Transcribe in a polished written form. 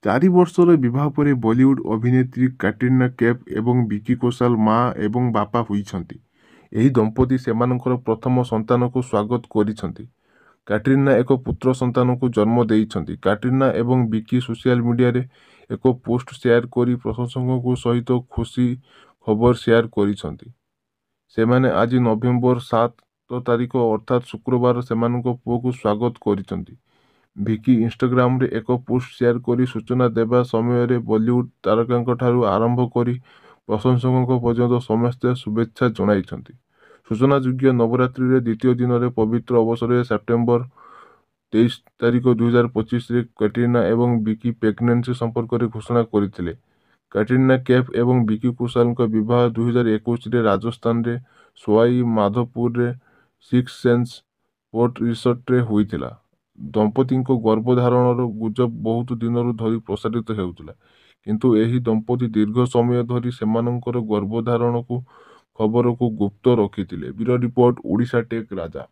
4 ବର୍ଷର ବିବାହ ପରେ ବଲିଉଡ ଅଭିନେତ୍ରୀ କ୍ୟାଟ୍ରିନା କୈଫ ଏବଂ ବିକି କୌଶାଲ ମା ଏବଂ ବାପା ହୋଇଛନ୍ତି। ଏହି ଦମ୍ପତି ସେମାନଙ୍କର ପ୍ରଥମ ସନ୍ତାନକୁ ସ୍ୱାଗତ କରିଛନ୍ତି। କ୍ୟାଟ୍ରିନା ଏକ ପୁତ୍ର ସନ୍ତାନକୁ ଜନ୍ମ ଦେଇଛନ୍ତି। କ୍ୟାଟ୍ରିନା ଏବଂ ବିକି ସୋସିଆଲ ମିଡିଆରେ ଏକ ପୋଷ୍ଟ ସେୟାର କରି ପ୍ରଶଂସକଙ୍କ ସହିତ ଖୁସି ଖବର ସେୟାର କରିଛନ୍ତି। ସେମାନେ ଆଜି ନଭେମ୍ବର 7 ତାରିଖ ଅର୍ଥାତ୍ ଶୁକ୍ରବାର ସେମାନଙ୍କ ପୁଅକୁ ସ୍ୱାଗତ କରିଛନ୍ତି। ଭିକି ଇନଷ୍ଟାଗ୍ରାମରେ ଏକ ପୋଷ୍ଟ ସେୟାର କରି ସୂଚନା ଦେବା ସମୟରେ ବଲିଉଡ ତାରକାଙ୍କଠାରୁ ଆରମ୍ଭ କରି ପ୍ରଶଂସକଙ୍କ ପର୍ଯ୍ୟନ୍ତ ସମସ୍ତେ ଶୁଭେଚ୍ଛା ଜଣାଇଛନ୍ତି। ସୂଚନାଯୋଗ୍ୟ, ନବରାତ୍ରିର ଦ୍ୱିତୀୟ ଦିନରେ ପବିତ୍ର ଅବସରରେ ସେପ୍ଟେମ୍ବର 23 ତାରିଖ 2025ରେ କ୍ୟାଟ୍ରିନା ଏବଂ ବିକି ପ୍ରେଗନେନ୍ସି ସମ୍ପର୍କରେ ଘୋଷଣା କରିଥିଲେ। କ୍ୟାଟ୍ରିନା କୈଫ ଏବଂ ବିକି କୌଶାଲଙ୍କ ବିବାହ 2021ରେ ରାଜସ୍ଥାନର ସୱାଇ ମାଧୋପୁରରେ ସିକ୍ସ ସେନ୍ସ ଫୋର୍ଟ ରିସର୍ଟରେ ହୋଇଥିଲା। ଦମ୍ପତିଙ୍କ ଗର୍ଭଧାରଣର ଗୁଜବ ବହୁତ ଦିନରୁ ଧରି ପ୍ରସାରିତ ହେଉଥିଲା। କିନ୍ତୁ ଏହି ଦମ୍ପତି ଦୀର୍ଘ ସମୟ ଧରି ସେମାନଙ୍କର ଗର୍ଭଧାରଣକୁ ଖବରକୁ ଗୁପ୍ତ ରଖିଥିଲେ। Bureau report, Odisha tech Raja.